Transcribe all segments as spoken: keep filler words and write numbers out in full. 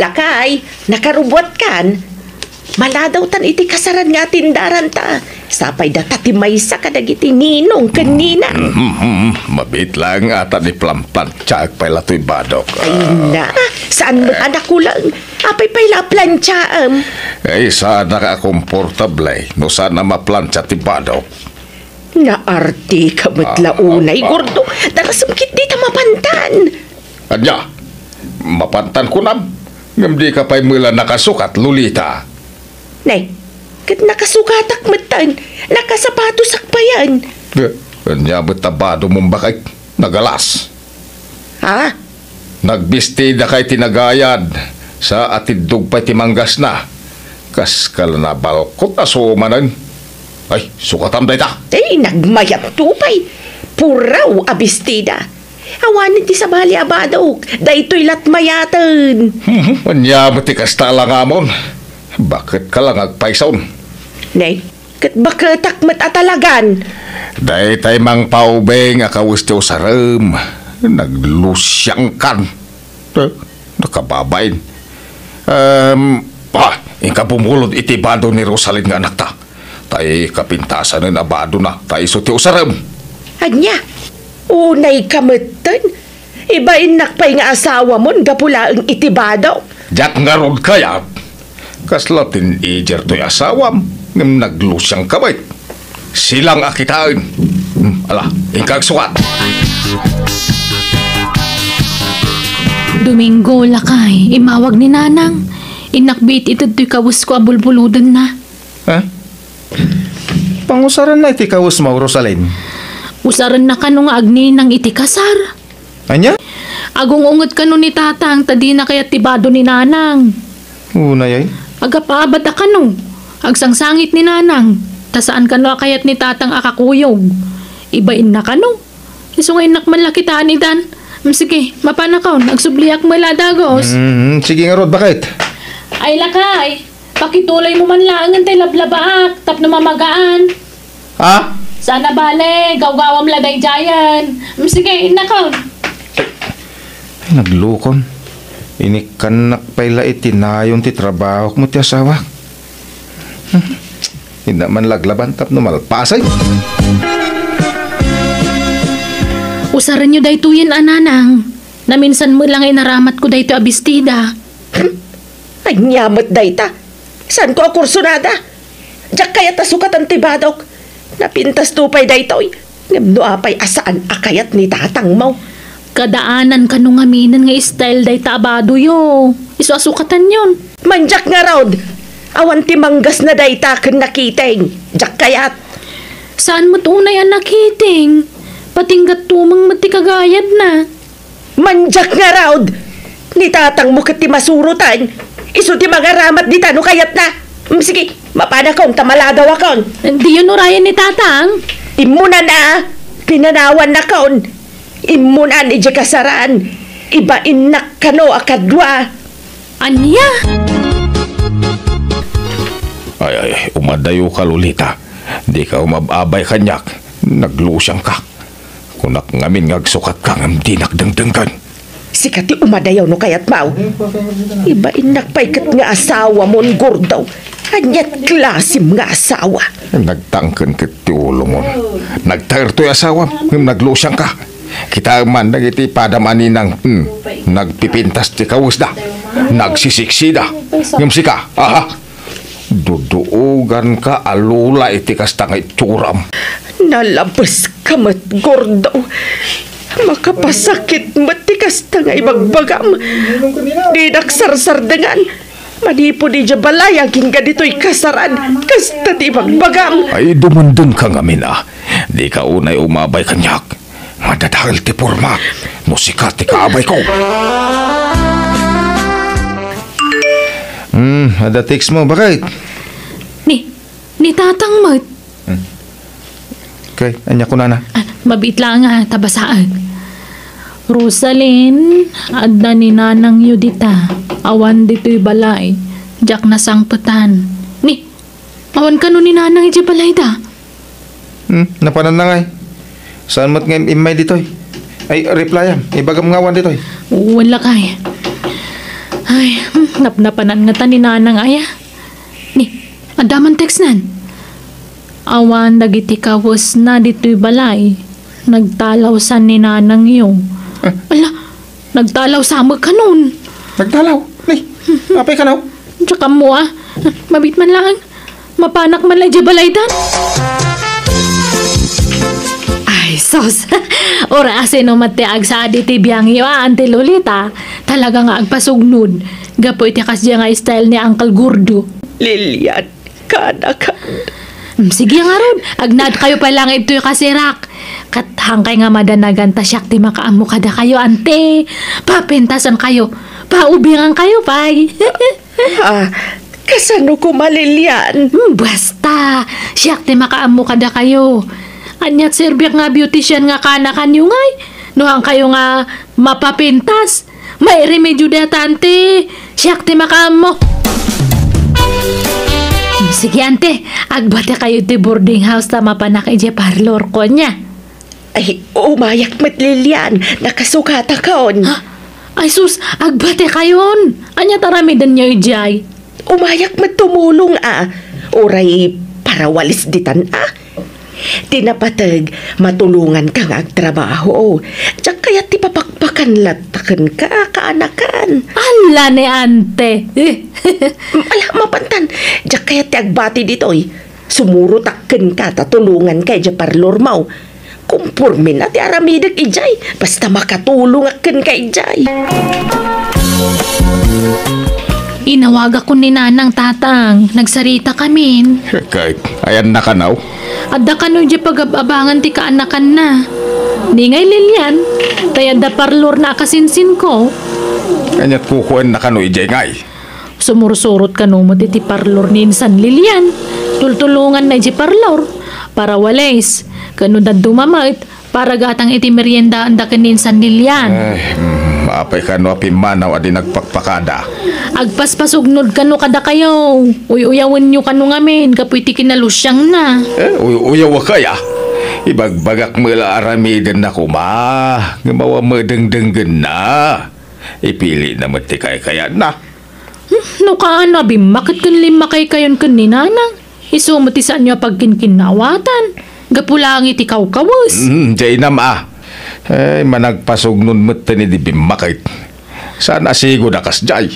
Lakay, nakarubuatkan? Maladawtan iti kasaran nga atindaranta. Sapay data ti maysa kadagiti ninong ken ninang. Mhm, mabiit laeng ata ni planplantiaek pay la toy badok. Ay na, saan met a nakulang? Apay pay la a plantiaem? Ay, saanak a komportable no saan a maplantia ti badok. Naartika met la unay, Gordo. Darasem ketdi ta mapantan. Ania? Mapantan kunam? Ngem dika pay met la nakasukat, Lolita. Nay, ket nakasukatak metten. Nakasapatosak payen. Eh, ania met ta bado mong bakit? Nagalas. Ha? Nagbistida kay ti nagayad, sa atiddog pay ti manggasna. Kas kala nabalkot a sumanen. Ay, sukatam dayta. Ay, nagmayat to pay. Puraw a bestida. Awanen ti sabali a badok. Daytoy lat mayaten. Ania met ti kasta a langamon? Baket ka lang agpayson. Nay, ket baketak met a talagan. Daytay mangpaubing a kawes ti usarem. Naglusiangkan. Eh, nakababain. Em, ah, inka bumulod iti bado ni Rosalin nga anakta. Tay kapintasanen a badona, ta isu ti usarem. Ania? Unay ka metten? Ibainnak pay nga asawamon gapu laeng iti bado. Diak ngarud kayat. Kasla teenager toy asawam, ngem naglusiang ka met. Silang a kitaen. Hmm, ala, inka agsukat. Domingo, lakay, immawag ni Nanang. Innak biit ited toy kawesko a bulbulodenna. Ha? Pangusarenna iti kawesmo, Rosalin? Usarenna kano nga agninang iti kasar. Ania? Agung-unget kano ni Tatang ta dina kayat ti bado ni Nanang. Unay ay? Agap-abat a kano. Agsangsangit ni Nanang. Ta saan kano a kayat ni Tatang a kakuyog. Ibainna kano. Isu nga innak man la kitaan itan. Mm, sige, mapanakon. Agsubliak met la a dagus. Mm, sige ngarud, baket. Ay, lakay. Pakituloymo man laengen tay lablabaak tapno mamagaan. Ha? Saan a bale, gawgawam la daydiayen. Mm, sige, innakon. Ay, naglukon. Inikkannak pay la iti nayon ti trabahok met ti asawak. Hmm. Innak man laglaban tapno malpasay. Usarenyo daytoyen a Nanang. Naminsan met la nga inaramatko daytoy a bestida. Hmm? Ania met dayta? Saanko a kursunada? Diak kayat a sukatan ti badok. Napintasto pay daytoy. Ngem no apay a saan a kayat ni tatangmo? Kadaanan kano ngaminen nga style dayta a badoyo. Isu a sukatanyon. Mandiak ngarud. Awan ti manggasna dayta ken nakiting. Diak kayat. Saan met unay a nakiting? Patinggat tumeng met ti kagayadna. Mandiak ngarud! Ni tatangmo ket ti masurotan. Isu ti mangaramat dita no kayatna. Mm, sige, mapanakon ta maladawakon. Diyon urayen ni tatang? Immunan a, pinanawannakon. Immunan idiay kasaran. Ibainnak kano a kadua. Ania? Ay, ay, umadayoka, Lolita. Dika umab-abay kaniak. Naglusiangka. Kunak ngamin nga agsukatka ngem dinak dengdenggen. Sika ti umadayaw no kayatmo. Ibainnak pay ket nga asawamon, Gordo. Aniat klasem nga asawa? Nagtangken ket ti ulomon. Nagtaer toy asawam ngem naglusiangka. Kitaem man dagiti padam a ninang, hmm, nagpipintas ti kawesda. Nagsisiksida. Ngem sika, aha? Duduoganka a lula iti kasta nga itsuram. Nalabeska met, Gordo. Makapasakit met ti kasta nga ibagbagam. Dinak sarsardengan. Manipud idiay balay agingga ditoy kasaran, kasta ti ibagbagam. Ay, dumundengka ngamin a. Dika unay umabay kaniak. Madadael ti pormak no sika ti kaabayko. Hmm, adda text mo, baket? Ni, ni tatang met. Hmm. Okay, ania kunana? Ah, mabiit laeng a ta basaen. Rosalyn, adda ni nanangyo dita. Awan ditoy balay. Diak nasangpetan. Ni, awan kano ni nanang idiay balayda? Hmm, napananna ngay. Saan met nga im-, immay ditoy? Ay, replyam. Ibagam nga awan ditoy. Wen lakay. Ay, hmm, napnapanan ngata ni Nanang aya. Ni, adda man textnan. Awan dagiti kawesna ditoy balay. Nagtalawsan ni Nanangyo. Ah. Ala, nagtalawsa met kanon. Nagtalaw? Ni, apay kano? Diak ammo a. Mabit man laeng. Mapanak man la idiay balaydan. Ay, sus! Uray asino met ti agsaad iti biangyo a, Auntie Lolita. Talaga nga agpasugnod. Gapu iti kasdiay nga style ni Uncle Gordo. Lilian, kaanakan. Mm, sige ngarud, agnaedkayo pay laeng ditoy kasirak. Ket haankay nga madanagan ta siak ti makaammo kadakayo, Auntie. Papentasankayo, paubingankayo pay. Ah, kasano koma, Lilian? Hmm, basta, siak ti makaammo kadakayo. Aniat serbiak nga beautician nga kaanakanyo ngay? No haankayo nga mapapintas, mairemedio dayta, Auntie. Siak ti makaammo. Hmm, sige, Auntie, agbatekayo iti boarding house ta mapanak idiay parlorko, ania? Ay, umayak met, Lilian. Nakasukatakon. Ha? Ay sus, agbatekayon. Ania ti aramidenyo idiay? Umayak met tumulong a. Uray parawalis ditan a. Ti napateg, matulonganka nga agtrabaho. Diak kayat ti papakpakan latta kenka, kaanakan. Ala ni Auntie. Ala, mapantan. Diak kayat ti agbati ditoy. Sumurotak kenka ta tulonganka idiay parlormo. Kompormena ti aramidek idiay, basta makatulongak kenka idiay. Inawagakon ni Nanang, Tatang. Nagsaritakamin. Ket, ayanna kano? Adda kano idiay pagab-abangan ti kaanakanna. Ni ngay, Lilian, tay adda parlorna a kasinsinko. Aniat kukuenna kano idiay ngay? Sumursurot kano met iti parlor ni Insan Lilian. Tultulonganna iti parlor, parawalis, ken no dadduma met, para gatang iti meriendaanda ken ni Insan Lilian. Ay, mm, apay kano a pimmanaw a di nagpakpakada? Agpaspasugnod kano kadakayo. Uy-uyawenyo kano ngamin gapu iti kinalusiangna. Eh, uy-uyawak aya? Ibagbagak met la aramidenna koma, ngem awan met dengdenggenna. Ipilina met ti kaykayatna. Hmm, no kaano a bimmaket ken limmakaykayon ken ni Nanang, isu met ti saanyo a pagkinkinnawatan, gapu laeng iti kawkawes. Hmm, diay inam a. Ay, managpasugnod metten idi bimmaket. Saan a sigud a kasdiay.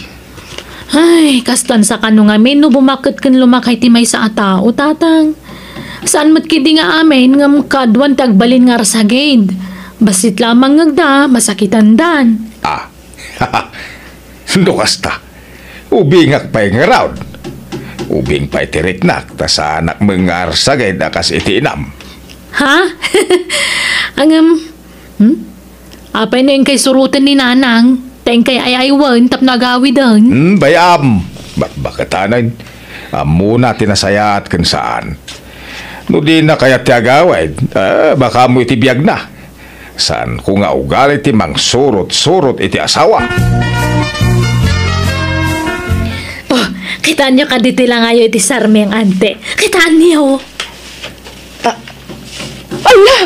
Ay, kastoan sa kano ngamin no bumaket ken lumakay ti maysa a tao, Tatang. Saan met ketdi nga amin ngem kaaduan ti agbalin nga arsagid. Bassit la a mangngegda, masakitandan. Ah, no kasta, ubingak pay ngarud. Ubing pay ti riknak, ta saanak met nga arsagid a kas iti inam. Ha? Ngem, hmm? Apay no inkay suroten ni Nanang, ta inkay ay-aywen tapno agawiden? Hmm, bay-am. Bakbaketanen. Ammona ti nasayaat ken saan. No dina kayat ti agawid, eh, baka ammo iti biagna. Saanko nga ugali ti mangsurot-surot iti asawa. Oh, kitaenyo kadi ti langayo iti sarming, Ante. Kitaenyo. Ah, ala!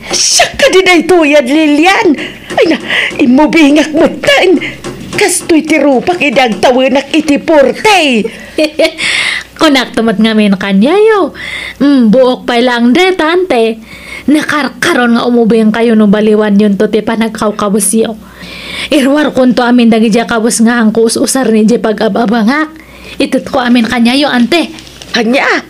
Siak kadi daytoyen, Lilian. Ay na, immubingak metten. Kastoy ti rupak idi agtawenak iti porte. Kunakto met ngamin kaniayo. Mm, buok pay laeng dayta, Ante. Nakarkaron nga umubingkayo no baliwanyonto ti panagkawkawesyo. Iruarkonto amin dagidiay kawes nga haanko us-usaren idiay pag-ab-abangak. Itedko amin kaniayo, Ante. Ania?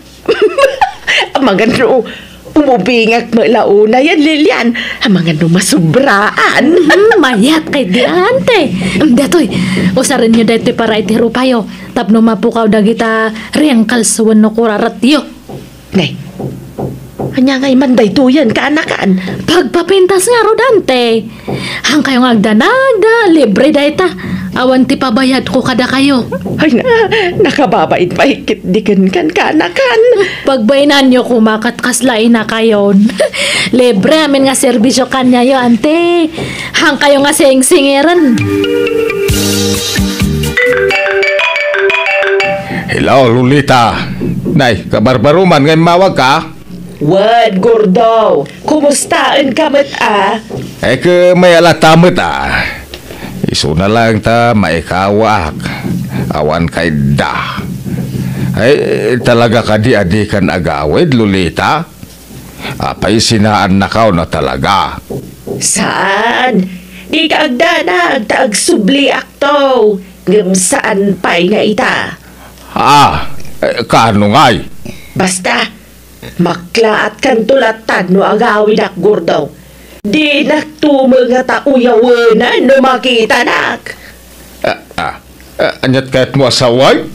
Amangan no umubingak met la unayen, Lilian. Amangan no masubraan. Mhm, mayat ketdi, Ante. Em, daytoy, usarenyo daytoy para iti rupayo tapno mapukaw dagita wrinkles wenno kuraratyo. Nay, ania ngay man daytoyen, kaanakan? Pagpapintas ngarud, Ante. Haankayo nga agdanagda, libre dayta. Awan ti pabayadko kadakayo. Ay na, nakababain pay ketdi kenkan, kaanakan. Pagbainanyo koma ket kasla inakayon. Libre amin nga serbisyo kaniayo, Ante. Haankayo nga singsingiren. Hello, Lolita. Nay, kabarbaroman nga immawagka? Wen, Gordo. Kumustaenka met a? Ay, ket mayat latta met a. Isuna laeng ta maikawaak. Awan kaidda. Ay, talaga kadi a dikan agawid, Lolita? Apay sinaannakaw na talaga? Saan? Dika agdanag ta agsubliakto, ngem saan pay nga ita. Ah, eh, kaano ngay? Basta, maklaatkanto latta no agawidak, Gordo. Dinakto met nga ta uyawenan no makitanak. Ah, ah, ah, aniat kayatmo a sawen?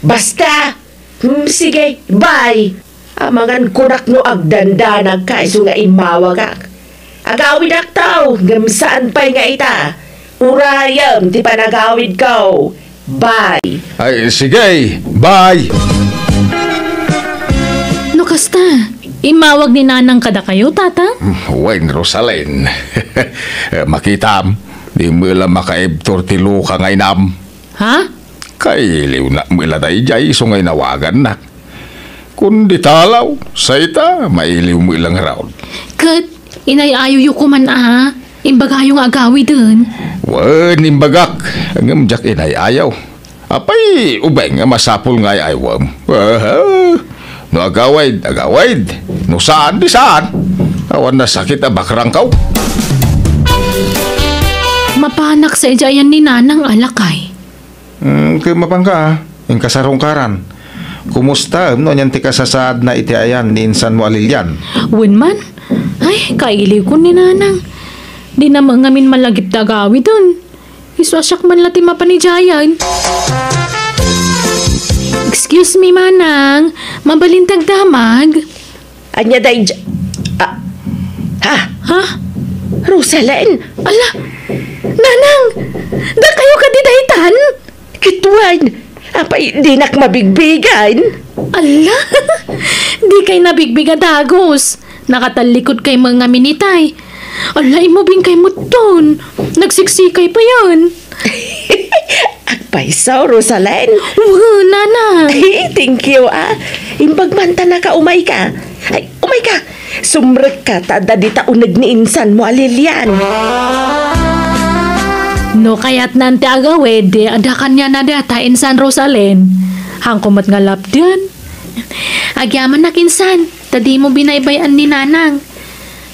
Basta, Hmm, sige, bye. Amangan kunak no agdandanagka isu nga immawagak. Agawidakto, ngem saan pay nga ita. Urayem ti panagawidko. Bye. Ay, sige, bye. No kasta, immawag ni Nanang kadakayo, Tata? Hmm, wen, Rosalyn. Eh, makitam, di mo la makaibtur ti luka nga inam. Ha? Kailiwnak met la daydiay isu nga inawagannak. Kundi talaw, sa ita, mailiw met la ngarud. Ket, inay-ayoyo koman a, imbagayo nga agawiden. Wen, imbagak, ngem diak inay-ayaw. Apay, ubing nga masapul nga ay-aywem. Aha. No agawid, agawid. No saan, di saan. Awan nasakit a bakrangkaw. Mapanak sa idiay ayan ni Nanang a lakay. Hmm, ket mapanka, ah. Inka sarungkaran. Kumustaem no anian ti kasasaadna iti ayan ni insanmo a Lilian? Wen man. Ay, kailiwkon ni Nanang. Dina met ngamin malagip ti agawiden. Isu a siak man la ti mapan idiayen. Excuse me, Manang. Mabalin ti agdamag? Ania daydiay? Ah, ha? Ha? Rosalyn? Ala, Nanang! Dakayo kadi daytan? Ket wen, apay dinak mabigbigan? Ala, dikay nabigbig a dagus. Nakatallikudkay met ngamin itay. Ala, immubingkay met ton. Nagsiksikay payen. Agpayso, Rosalyn. Wen, Nana. Ay, thank you, ah. Imbag man ta naka, umayka. Ay, umayka. Sumrekka ta adda dita uneg ni insanmo a Lilian. No kayatnan ti agawid, adda kaniana data insan Rosalyn. Haanko met nga lapdan. Agyamanak insan, ta dimo binaybay-an ni Nanang.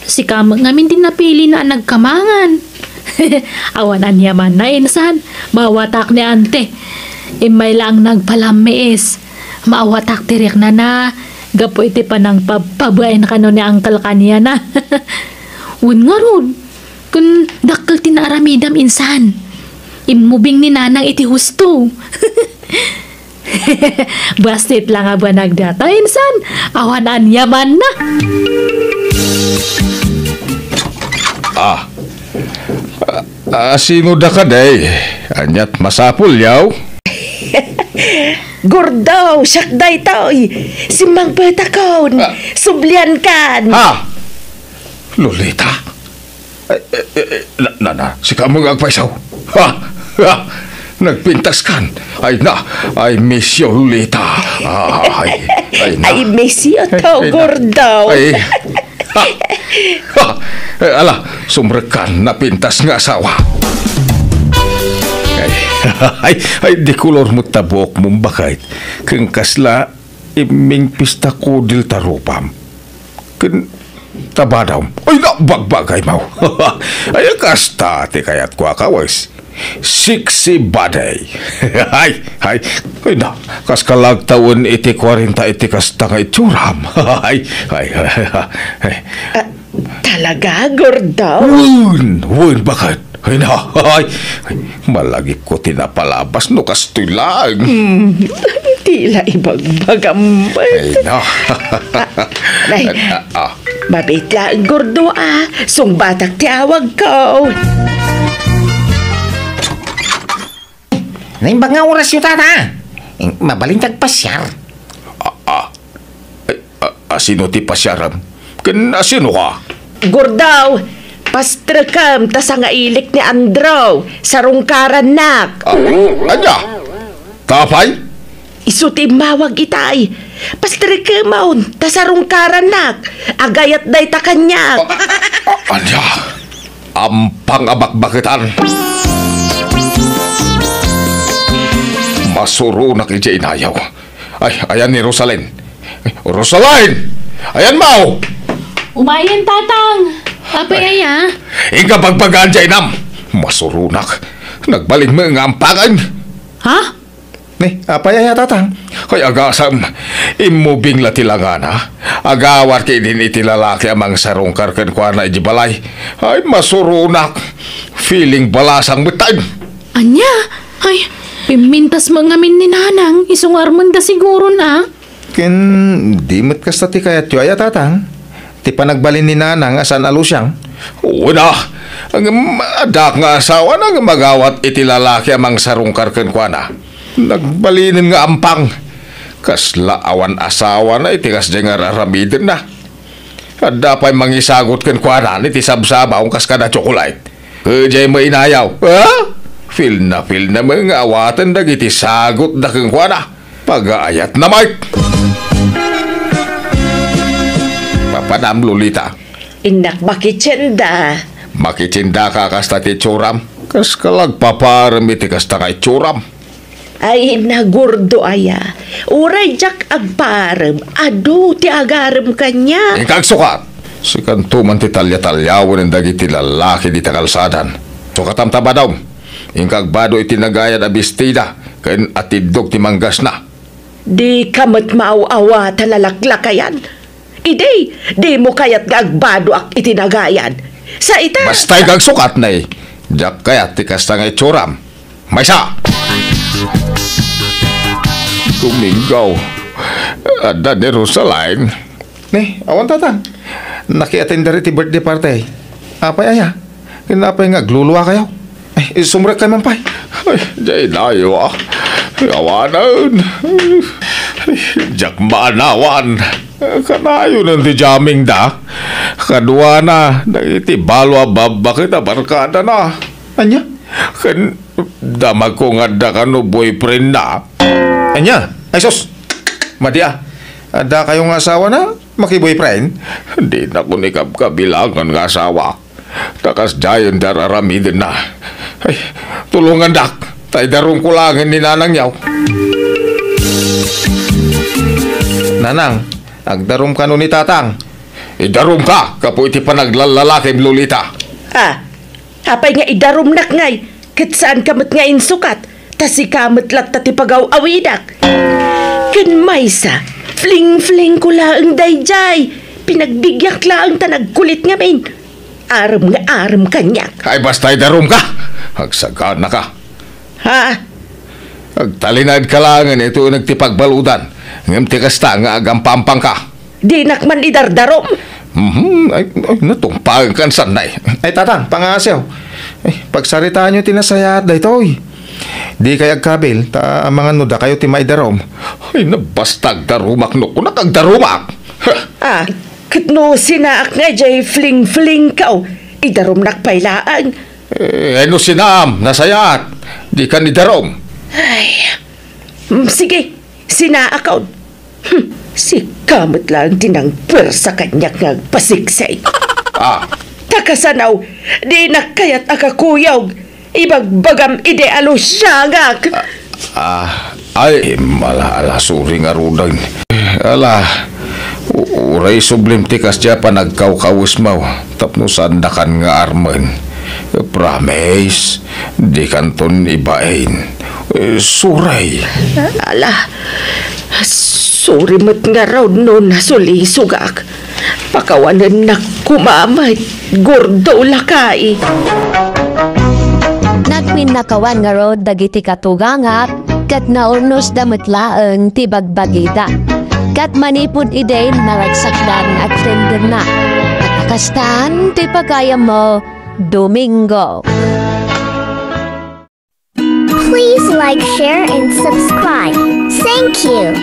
Sika met ngamin ti napilina a nagkamangan. Awan aniamanna, insan. Maawatak ni Ante. Immay laeng nagpalammiis. Maawatak ti riknana gapu iti panangpabpabain kano ni Uncle kaniana. Wen ngarud, ken dakkel ti naaramidam, insan. Immubing ni Nanang iti husto. Bassit la nga banag data, insan. Awan aniamanna. Ah. Ah, sino da kadi? Aniat masapul, yaw? Gordo, siak daytoy. Simmangpetakon. Ah. Subliankan. Ha? Lolita? Eh, eh, eh, eh, na, na, na, sika met nga agpayso. Ha? Ha? Nagpintaskan. Ay na, I miss you, Lolita. Ay, ay na. I miss you too, Gordo. Ay, ha? Ha? Eh, ala, sumrekkan, napintas nga asawa. Ay, ay, ay, di kolor met ta buokmo, baket. Ken kasla, imming pista kudil ta rupam. Ken ta badam. Ay, na, bagbagaymo. Ay, kasta ti kayatko a kawes. Sexy body. Ay, ay, ay, na, kas ka lagtawen iti kuarenta iti kasta nga itsuram. Ay, ay, ay, ay. Ah, talaga, Gordo? Wen, wen, baket? Ay, na, ay, ay, malagipko ti napalabas no kastoy laeng. Hmm, ti la ibagbagam met. Ay, na. Ah, nay, ah, ah. Mabiit laeng, Gordo, ah. Sungbatak ti awagko. Naimbag nga orasyo, tata. Mabalin ti agpasiar. Ah, ah. Ay, a, asino ti pasiaram? Ken asino ka? Gordo, pastrekem ta sangailik ni Andrew, sarungkarannak. Ah, ania? Apay? Isu ti immawag itay. Pastrekemon ta sarungkarannak. Agayat dayta kaniak. Ah, ah, ania? Ampang a bakbaketan. Masuronak idiay inayaw. Ay, ayan ni Rosalyn. Ay, Rosalyn! Ayanmo! Umayen, Tatang! Apay aya? Inka bagbagaan diay inam. Masuronak. Nagbalin met nga ampangen. Ha? Ne, apay aya, Tatang? Ay, agasam. Immubing la ti langana. Agawat ketdin iti lalaki a mangsarungkar kenkuana idiay balay. Ay, masuronak. Feeling balasang met taen. Ania? Ay, pimmintas met ngamin ni Nanang, isu nga armenda siguron a. Ken di met kasta ti kayatyo aya, Tatang? Ti panagbalin ni Nanang a saan a lusiang? Wen a, ngem addaak nga asawana nga agawat iti lalaki a mangsarungkar kenkuana. Nagbalinen nga ampang. Kasla awan asawana iti kasdiay nga ar-aramidenna. Adda pay mangisagut kenkuana iti sabsabawna kas kada tsokolate. Idiay met inayaw, ha? Feel na feel na met nga awaten dagiti sagutda kenkuana. Pagaayatna met. Papanam, Lolita. Innak makitienda. Makitiendaka kasta ti itsuram. Kaska la agpaparem iti kasta nga itsuram. Ay, nagurdo aya. Uray diak agparem, adu ti agarem kaniak. Inka agsukat! Sikanto man ti talia-taliawen dagiti lalaki dita kalsadan. Sukatam ta badom. Inka agbado iti nagayad a bestida ken atiddog ti manggasna. Dika met maaw-awatan a laklakayan. Idi, dimo kayat nga agbadoak iti nagayad. Sa ita, basta inka agsukat, ne. Diak kayat ti kasta nga itsuram. Maysa! Domingo, adda ni Rosalyn. Ne, awan, Tatang. Nakiatender iti birthday party. Apay aya? Ken apay nga agluluakayo? Ay, sumrekkayo man pay. Ay, diay dayo, ah. Awanen. Ay, diak maanawan. Kanayonen ti jammingda. Kaduana, dagiti balo a babbaket a barkadana. Ania? Ken damagko nga adda kano boyfriendna. Ania? Ay, sus! Madi a. Adda kayo nga asawana? Maki-boyfriend? Dinakon ikabkabilangan nga asawa. Ta kasdiayen ti ar-aramidenna. Ay, tulongandak, ta idarumko laengen ni Nanangyo. Nanang, agdarum kano ni Tatang. Idarumka gapu iti panaglallalakim, Lolita. Ah, apay nga idarumnak ngay? Ket saanka met nga insukat, ta sika met latta ti pagaw-awidak. Ken maysa, fling-flingko laeng daydiay. Pinagbigyak laeng ta nagkulit ngamin. Arem nga arem kaniak. Ay, basta idarumka. Agsaganaka. Ha? Agtalinaedka laengen iti uneg ti pagbaludan, ngem ti kasta nga agampampangka. Dinak man idardarum. Mhm, ay, ay, natungpaenkan, sannay. Ay, Tatang, pangngaasim. Ay, pagsaritaanyo ti nasayaat daytoy. Dikay agkabil, ta amangan no dakayo ti maidarum. Ay, nabasta agdarumak no kunak agdarumak. Ha! Ah, ket no sinaak nga idiay fling-flingko, idarumnak pay laeng. Eh, ay, no sinaam, nasayaat, dikan idarum. Ay, mm, sige, sinaakon. Hmm, sika met laeng ti nangpuersa kaniak nga agpasiksik. Ah. Ta kasano, dinak kayat a kakuyog. Ibagbagam idi a lusiangak. Ah, ah, ay, ala, ala, sorry ngaruden. Ala, u-, uray sublim ti kasdiay a panagkawkawesmo tapno saandakan nga armen. Promise, dikanton ibain. Eh, sorry. Ala, sorry met ngarud no nasulisogak. Pakawanennak koma met, Gordo, lakay. Nagpinnakawan ngarud dagiti katugangak, ket naurnosda met laeng ti bagbagida. Ket manipud idi naragsakdan agtenderna. Ket kastan ti pagayammo, Domingo. Please like, share, and subscribe. Thank you.